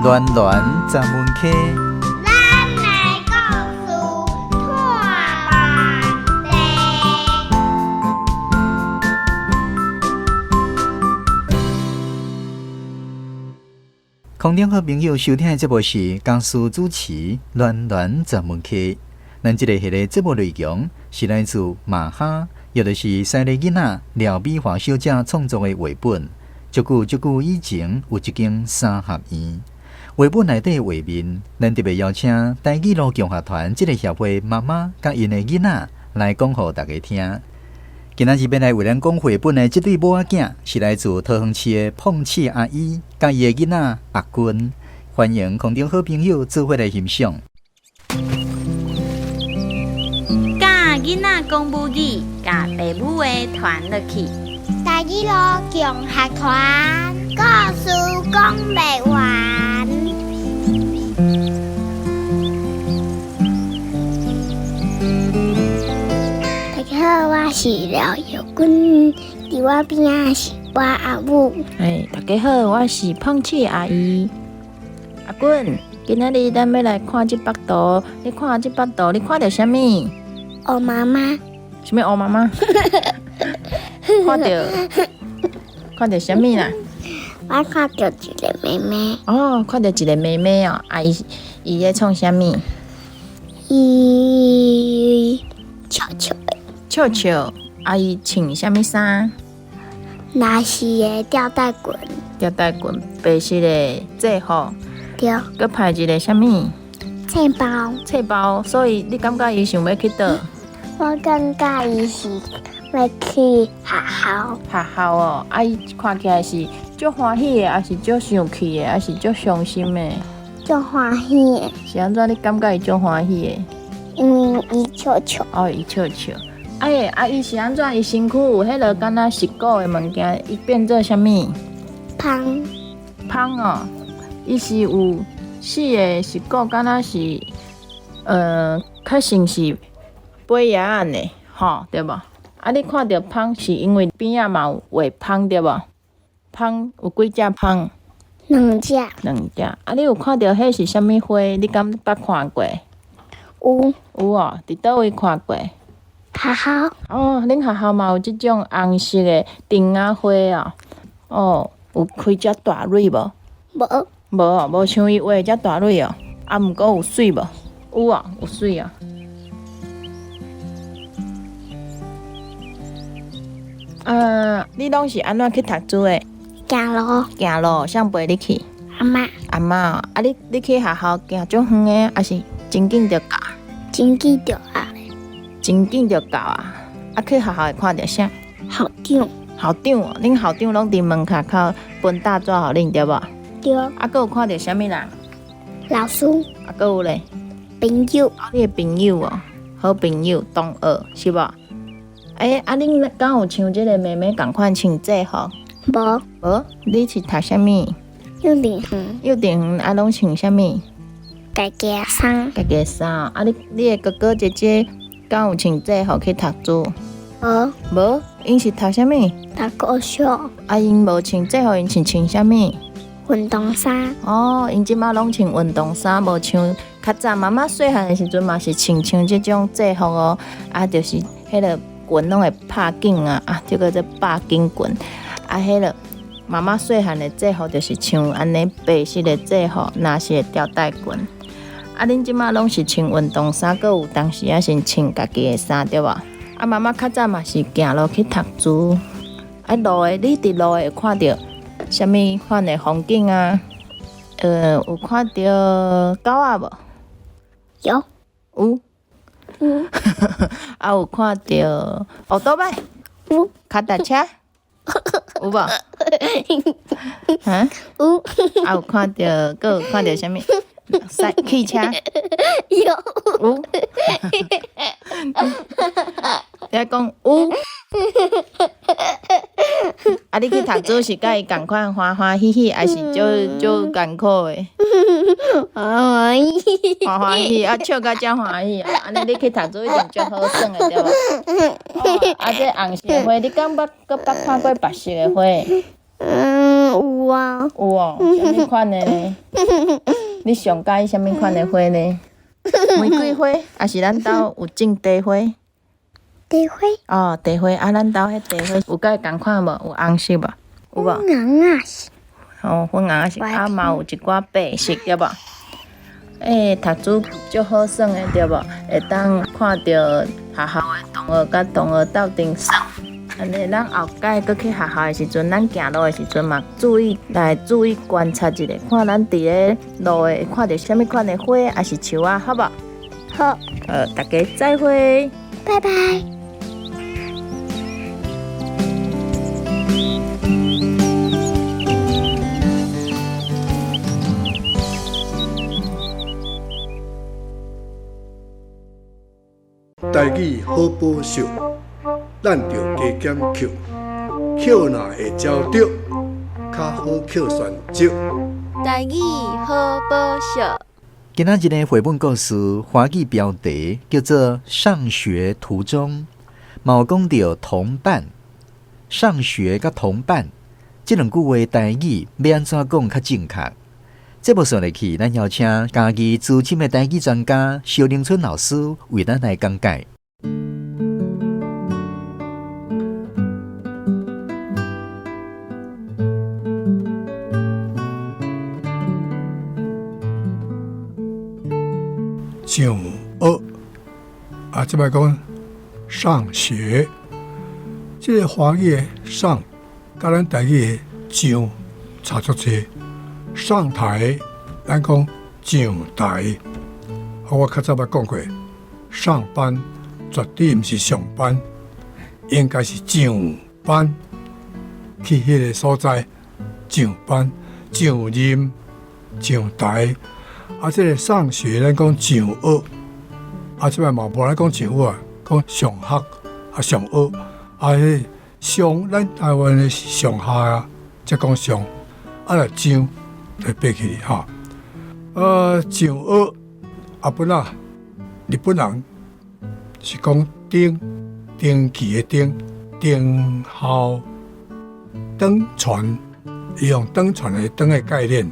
暖暖十门溪。咱的故事托万地。空中好朋友收听的节目是江苏主持暖暖十门溪。咱这个系列节目内容是来自马哈，也就是西丽囡仔廖美华小姐创作的绘本。足久足久以前，有一间三合院。绘本内底画面，咱特别邀请台语路共学团这个协会妈妈佮𪜶的囡仔来讲予大家听。今仔日欲来为咱讲绘本的这对母仔囝，是来自桃园市的碰气阿姨佮伊的囡仔阿君。欢迎空中好朋友做伙来欣赏。教囡仔讲母语，共爸母的传落去。台语路共学团，故事讲袂完。大家好，我是廖玉君，伫我边仔是我阿母。哎，大家好，我是胖气阿姨。阿君，今仔日咱欲来看这幅图，你看这幅图，你看著啥物？乌妈妈。啥物乌妈妈？看著看著啥物啦？我看著一个妹妹。哦，看著一个妹妹哦，啊，伊伊咧创啥物？伊笑笑的。笑笑，啊，伊穿啥物衫？蓝色的吊带裙。吊带裙，白色的制服。对。阁抱一个啥物？册包。册包，所以你感觉伊想欲去佗？我感觉伊是欲去学校。学校哦，啊，伊看起来是足欢喜的，抑是足生气的，抑是足伤心的？足欢喜的。是按怎？你感觉伊足欢喜的？因为伊笑笑。哦，伊笑笑。哎，啊，伊是按怎？伊身躯有彼落敢若石鼓的物件，伊变做啥物？芳。芳哦，伊是有四个石鼓，敢若是，较像是杯仔按呢，吼，对无？啊，你看著蜂是因为边仔嘛有画蜂对无？蜂有几只蜂？两只。两只。啊，你有看著彼是啥物花？你敢捌看过？有。有哦，伫佗位看过？学校。哦，恁学校嘛有这种红色的灯仔花哦。哦，有开遮大蕊无？无。无哦，无像伊画的遮大蕊哦。啊，毋过有媠无？有哦，有媠哦。啊，你拢是按怎去读书的？行路。行路，谁陪你去？阿嬷。阿嬷哦，啊你你去学校行足远的，抑是真紧就到？真紧就到。真紧就到啊！啊，去学校会看著啥？校长。校长哦，恁校长拢伫门跤口分大纸予恁对无？对。啊，阁有看著啥物人？老师。啊，阁有咧？朋友。啊，你的朋友哦，好朋友同学是无？欸，啊，恁敢有像这个妹妹仝款穿制服？无。无？你是读啥物？幼稚园。幼稚园啊，拢穿啥物？家己的衫。家己的衫啊，你你的哥哥姐姐敢有穿制服去读书？无。无？𪜶是读啥物？读国小。啊，𪜶无穿制服，𪜶是穿啥物？运动衫。哦，𪜶这马拢穿运动衫，无像较早妈妈细汉的时阵嘛是穿像这种制服哦，啊，就是彼个裙拢会拍紧啊，啊，这个叫拍紧裙，啊，彼个妈妈细汉的制服就是像按呢白色的制服，蓝色的吊带裙。啊，恁这马拢是穿运动衫，阁有当时仔是穿家己的衫，对无？啊，妈妈较早嘛是行路去读书。啊，路的你伫路的会看著啥物款的风景啊？有看著狗仔无？有。有。有。啊，有看著乌多摆？有。跤踏车？有无？哈？有。啊，有看著，阁有看著啥物？赛汽车？有。有。你爱讲有。啊，你去读书是佮伊仝款欢欢喜喜，抑是足足艰苦的？欢欢喜。欢欢喜，啊，笑甲遮欢喜啊！按呢你去读书一定足好耍的，对无？哦，啊，这红色的花，你敢捌阁捌看过白色的花？嗯。有啊。有哦，啥物款的呢？你上佮意啥物款的花呢？玫瑰花，抑是咱兜有種茶花？茶花。哦，茶花啊，咱兜彼茶花有佮伊仝款無？有紅色無？有無？粉紅仔色。哦，粉紅仔色，啊嘛有一寡白色，對無？欸，讀書足好耍的，對無？會當看著學校的同學佮同學鬥陣耍。按呢，咱後擺閣去學校的時陣，咱行路的時陣嘛，注意來注意觀察一下，看咱佇咧路的會看著啥物款的花，抑是樹仔，好無？好。好，大家再會。拜拜。台語好寶秀，咱著加減抾，抾若會焦著，較好抾旋石。台語好寶秀。今仔日的繪本故事，華語標題叫做《上學途中》，嘛有講著同伴、上學佮同伴這兩句話台語欲按怎講較正確？節目紲落去，咱邀請嘉義資深的台語專家蕭玲春老師為咱來講解。上學啊，這擺講上學，這個華語的上，佮咱台語的上差足濟。上台，咱講上台。我較早捌講過，上班絕對毋是上班，應該是上班。去彼個所在上班、上任、上台。啊，這個上學，咱講上學。啊，這擺嘛無咧講上學啊，講上學啊，上學。啊，彼上，咱台灣的是上下啊，才講上。啊，若上就爬起去吼。上學啊，本啊，日本人是講登，登記的登，登校，登船，伊用登船的登的概念。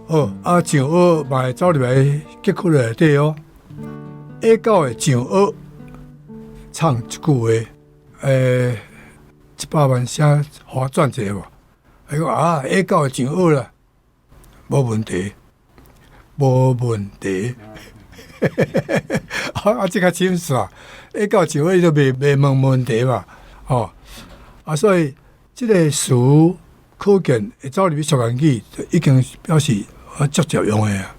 好，啊，上學嘛會走入來結句內底哦。下狗的上學，唱一句話，100萬聲，予我轉一下無？伊講啊，下狗的上學啦，無問題，無問題。啊，這較清楚啊！下狗上學伊就袂袂問問題嘛，吼。啊，所以這個詞可見會走入去俗言語，就已經表示啊足常用的啊。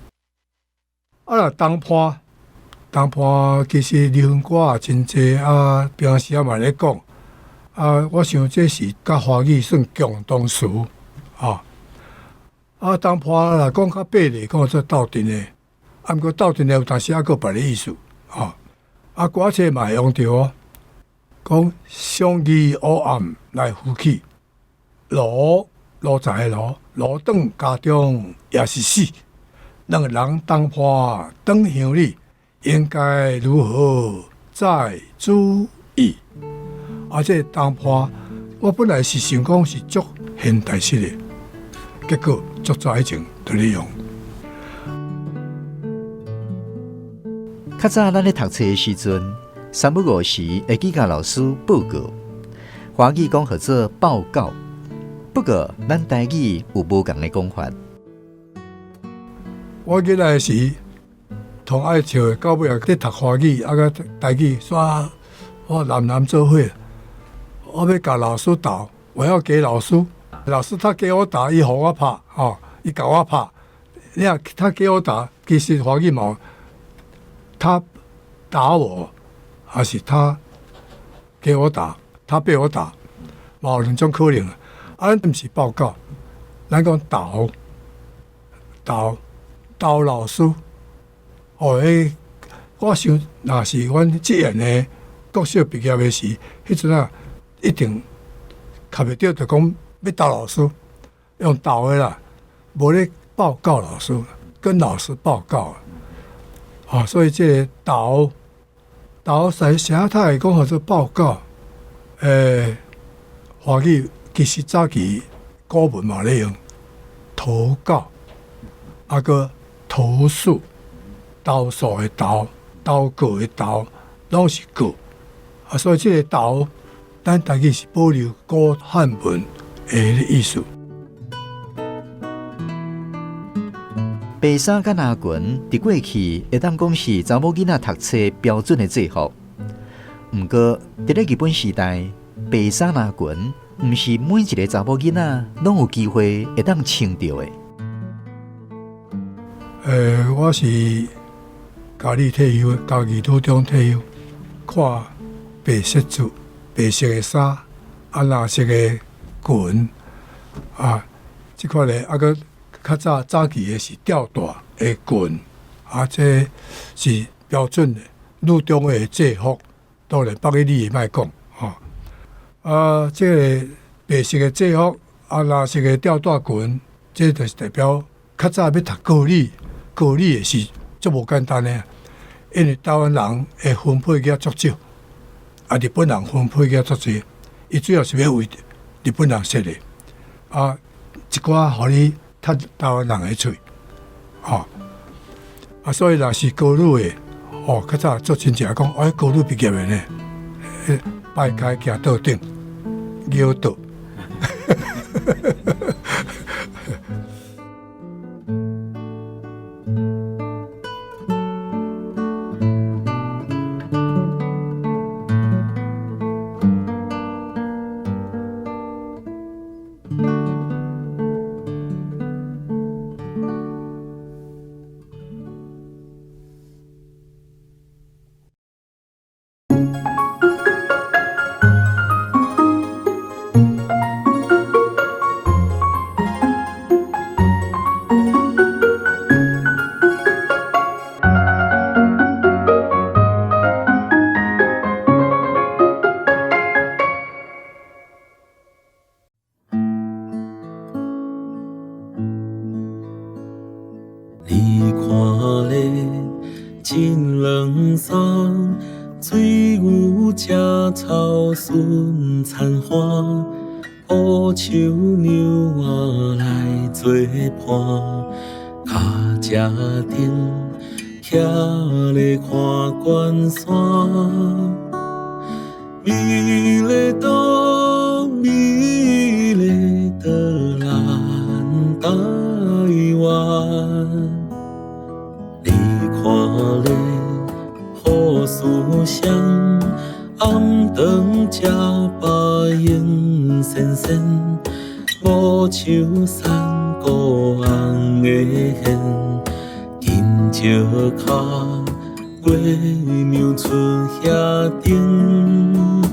啊，若同伴，同伴其實流行歌也真濟啊，平常時仔嘛咧講。啊，我想這是佮華語算共同詞，啊。啊，同伴若講較白咧，講做鬥陣的，啊，毋過鬥陣的有當時猶閣有別个意思，啊。啊，歌冊嘛會用著哦，講相遇黑暗來扶起，奴奴才的奴，奴轉家中也是死。兩个人同伴轉鄉里，應該如何再注意？啊，這個同伴，我本來是想講是足現代式的，結果足早以前就咧用。較早咱咧讀冊的時陣，三不五時會去共老師報告，華語講號做報告。不過咱台語有無仝的講法。我囡仔時，同愛笑的，到尾仔咧讀華語，啊佮台語煞我南南做伙。我欲共老師鬥，我要給老師，老師他給我打，伊予我拍，吼，伊共我拍。你若他給我打，其實華語嘛，他打我，還是他給我打，他被我打，嘛有兩種可能。啊，咱毋是報告，咱講鬥，鬥，鬥老師。哦，彼我想，若是阮職員的國小畢業的時，彼陣啊，一定較袂著，就講欲鬥老師，用鬥的啦，無咧報告老師，跟老師報告。啊，所以這個鬥鬥使寫他會講號做報告。華語其實早期古文嘛咧用，投告，啊閣投訴，投訴的投，投告的投，攏是告。啊，所以這个投，咱台語是保留古漢文的意思。白衫佮藍裙，佇過去會當講是查某囡仔讀冊標準的制服。毋過，佇咧日本時代，白衫藍裙毋是每一个查某囡仔攏有機會會當穿著的。我是家裡退休，家己女中退休，看白色做白色的衫，啊藍色的裙，啊，這款咧，啊閣較早早期的是吊帶的裙，啊，這是標準的女中的制服。當然，北一女的莫講，吼。啊，這个白色的制服，啊，藍色的吊帶裙，這就是代表較早要讀高女，高女的是足無簡單的，因為台灣人的分配額足少，啊，日本人分配額足濟，伊主要是欲為日本人設的，啊，一寡予你踢台灣人的喙，吼，啊，所以若是高女的，哦，較早做親戚講，哎，高女畢業的呢，拜開行桌頂，尿倒。你看咧，真软松，水牛食草顺田花，乌树娘仔来做伴，跤车顶徛咧看关山，美丽岛，美丽的咱台湾。你看咧，好思想，暗顿食饱用仙仙，无树山谷红的线，金石跤月娘出遐顶。